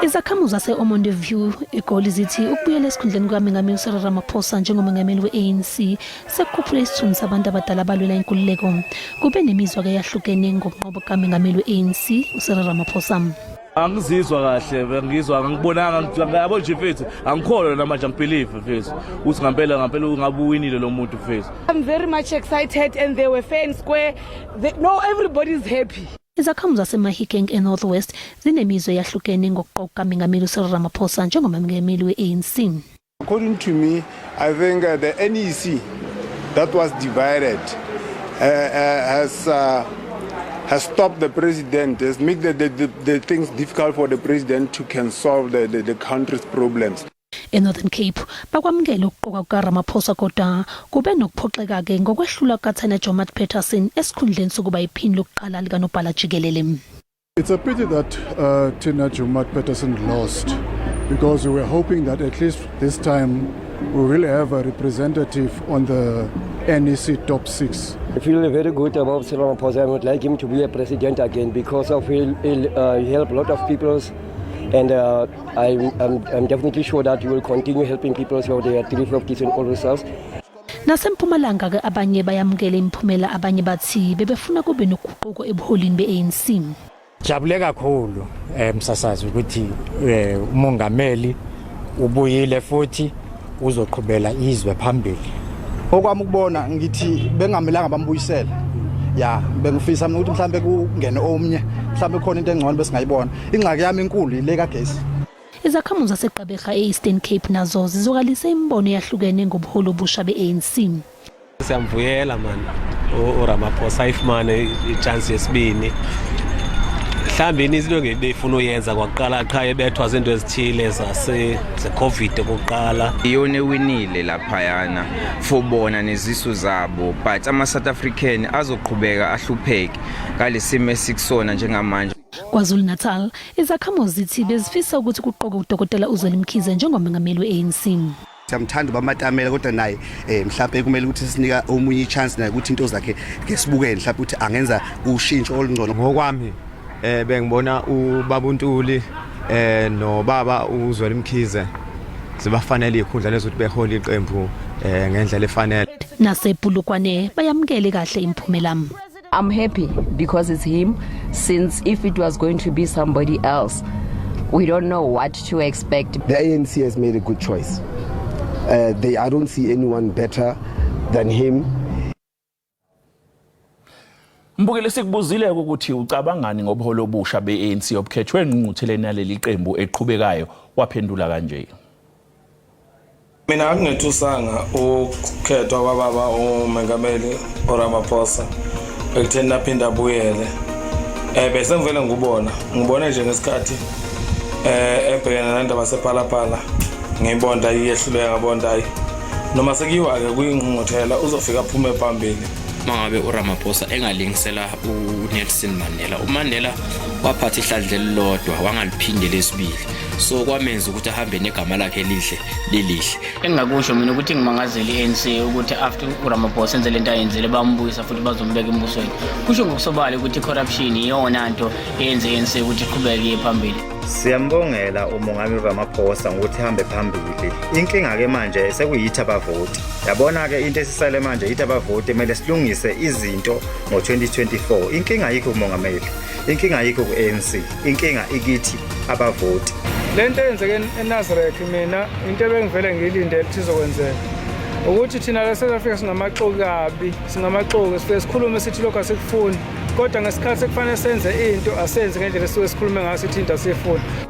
Izakhamuzi zase-Ormonde View eGoli zithi ukubuyela esikhundleni kukaMengameli Cyril Ramaphosa njengomengameli we-ANC sekukhuphule isithunzi sabantu abadala abalwela inkululeko. Kube nemizwa-ke eyahlukene ngokunqoba kukaMengameli we-ANC uCyril Ramaphosa. Angizizwa kahle, bengizwa angibonanga, yabo nje mfethu, angikholwa namanje, angibelieve mfethu ukuthi ngampela ngampela ungabe uwinile lo muntu mfethu. I'm very much excited and they were fair and square. They, no, everybody's happy. Izakhamuzi zaseMahikeng eNorth West zinemizwa eyahlukene ngokuqokwa kukaMengameli uCyril Ramaphosa njengomengameli we-ANC. According to me, I think the NEC that was divided has stopped the president, has made the things difficult for the president to can solve the country's problems. ENorthern Cape bakwamukela ukuqokwa kukaRamaphosa, kodwa kube nokuphoxeka-ke ngokwehlulwa kukaTanya Joemat-Pettersson esikhundleni sokuba iphini lokuqala likanobhala jikelele. It's a pity that Tina Joemat-Pettersson lost, because we were hoping that at least this time we will have a representative on the NEC top six. I feel very good about Cyril Ramaphosa. I would like him to be a president again because of he'll help a lot of people, and I'm definitely sure that he will continue helping people so they are 350 and all results. Nasempumalanga ke abanye bayamukela imiphumela, abanye bathi bebefuna kube noguquko ebuholini be-ANC. Jabule kakhulu emsasazi ukuthi umongameli ubuyile futhi uzoqhubela izwe phambili. Okwami ukubona, ngithi bengamelanga bambuyisele. Ya, bengifisa mina ukuthi mhlambe kungene omnye, mhlambe khona into engcono besingayibona. Ingxaki yami inkulu ile kagesi. Izakhamuzi zaseGqeberha e-Eastern Cape nazo zizwakalise imibono eyahlukene ngobuholi obusha be-ANC. Siyamvuyela man uRamaphosa ayifumane ichance yesibini. Mhlawumbi izinto ngebefuna uyenza kwakuqala qha ebethwa zinto ezithile zase ze-COVID okokuqala. Iyona ewinile laphayana for bona nezisu zabo, but ama-South African azoqhubeka ahlupheke ngalesimo esikusona njengamanje. KwaZulu-Natal izakhamuzi zithi bezifisa ukuthi kuqokwe udokotela uZweli Mkhize njengomengameli we-ANC. Siyamthanda uBaba Matamela, kodwa naye mhlawumbe kumele ukuthi sinika omunye ichance naye ukuthi into zakhe ke sibukele, mhlawumbe ukuthi angenza ushintsho olungcono. Ngokwami bengibona ubaba uNtuli nobaba uZweli Mkhize zibafanele ikhundla lezokuthi behole iqembu ngendlela efanele. NasePolokwane bayamukele kahle imiphumela. I'm happy because it's him, since if it was going to be somebody else, we don't know what to expect. The ANC has made a good choice. I don't see anyone better than him. Mbukeli, sikubuzile ukuthi ucabangani ngobuholi obusha be-ANC obukhethwe engqungqutheleni yaleli qembu eqhubekayo. Waphendula kanje. Mina akungethusanga ukukhethwa kwababa umengameli uRamaphosa ekutheni naphinda abuyele. Bese ngivele ngubona, ngibone nje ngesikhathi ebhekene nendaba sePhala Phala, ngibona iyehluleka, ngabona hayi, noma sekuyiwa ke kuyingqungquthela uzofika aphume phambili. Mangabe uRamaphosa engalingisela uNelson Mandela, uMandela waphatha ihlandla elilodwa, wangaliphinde lesibili, so kwamenza ukuthi ahambe negama lakhe elihle lilihle. Engingakusho mina ukuthi ngimangazela i-ANC ukuthi after uRamaphosa enze lento ayenzile, bambuyisa futhi bazombeka embusweni. Kusho ngokusobala ukuthi i-corruption iyona nto eyenze i-ANC ukuthi iqhubeke iye phambili. Siyambongela umongameli Ramaphosa ngokuthi hambe phambili. Inkinga ke manje sekuyithi abavoti. Yabona ke, into esisele manje yithi abavoti, kumele silungise izinto ngo-2024. Inkinga ayikho kumongameli, inkinga ayikho ku-ANC, inkinga ikithi abavoti. Lento eyenzeke eNasrec, mina into ebengivele ngiyilindele ukuthi izokwenzeka ukuthi thina la South Africa singamaxoki kabi, singamaxoki, sifike sikhulume sithi lokhu asikufuni, kodwa ngesikhathi sekufanele senze into asenze ngendlela esuke sikhulume ngayo sithi into asiyifuni.